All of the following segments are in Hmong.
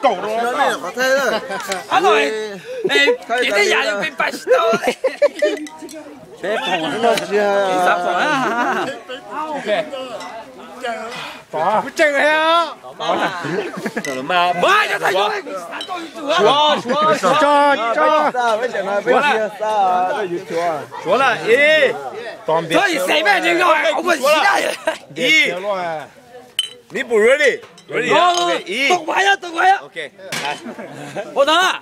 Kaum rau. Ab no, ces tej yam yuav pes pais tsis tau. Peb pom no tsis. Xav pom na. Pom. Kuv tseem hais. Tso, tso. Suav na, ib. Txhob yim xeem mej neeg no, kuv ua tsis tau. Ib. Neb puas ready? Ready. Ib. Tau kuv hais, tau kuv hais. Ua ntag.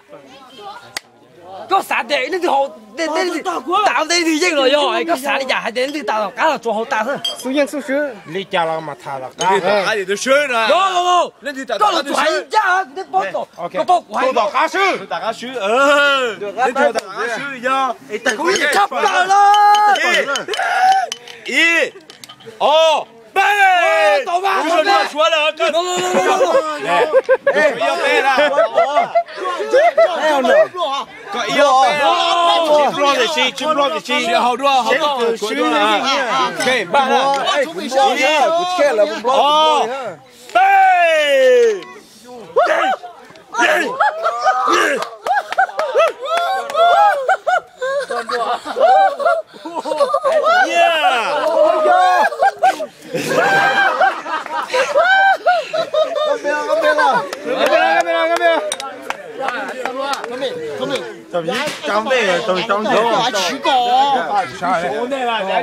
Koj xav tias leej twg haus, leej twg tas, leej twg yeej los yog koj xav li cas? Hais tias leej twg tas tom qab los tsuas haus tas xwb. Xub yeej xub swb. Li cas los mas tham tom qab. Tom qab twb swb no. Koj los tsuas hais li cas kuv thiaj paub tau. Koj paub kuv hais tom qab swb. Tom qab swb. Leej twg tom qab swb yog. Kuv yeej tshaj plaws lawm. Ib. Ob. Peb. Tau mas, kuv tau mas. Suav lawm, koj. No, no, no, no, no. Ib ob peb na. Koj ib ob peb. Tsis nplua tiam sis, tsis nplua tiam sis. Seb leej twg swb. Ok, npaj na. Ob. Peb.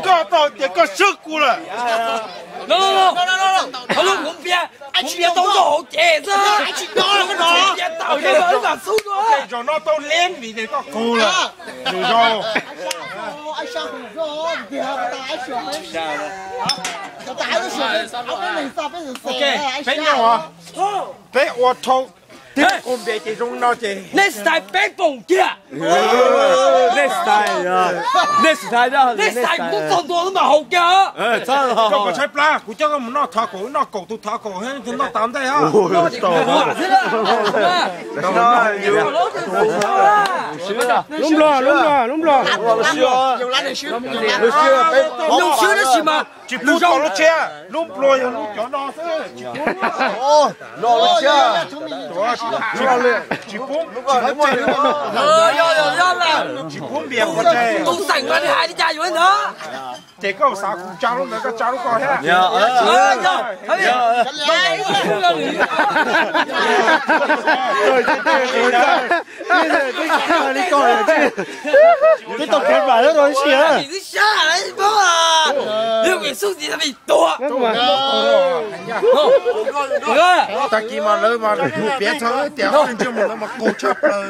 Koj tau tias koj swb kuv lawm. Kuv piav tau nrog hauv ces xwb. Kuv piav tau nrog hauv ces xwb. Zaum no tau leb vim tias koj kug lawm. Nws zoo. Ok, peb nyob os. Peb ua dhau tib qub npe ces zoo no ces. Next time peb foom kiag. Next time, next time, next time kuv txog ntua xwb mas haus kiag. Koj puas tshaib plab? Kuv coj koj mus noj taco, noj kaum tus taco, noj tas ntej os. Lub nplog, lub nplog, lub nplog. Lub siab tab sis mas tsis pub koj lub tshiab, lub nplog yog lub cov no xwb. Tsis pub, tsis pub npias pov tseg. Tus xeem mas nws hais li cas yuav li ntawd. Ces koj xav kuv tsa lub ntawd koj tsa lub koj thiab. Twb tau kev mam lawm rau ib si. Tag kis mas lawv mas mus piav txog tias ob leeg ntsej muag lawv mas qaug tshaj plaws.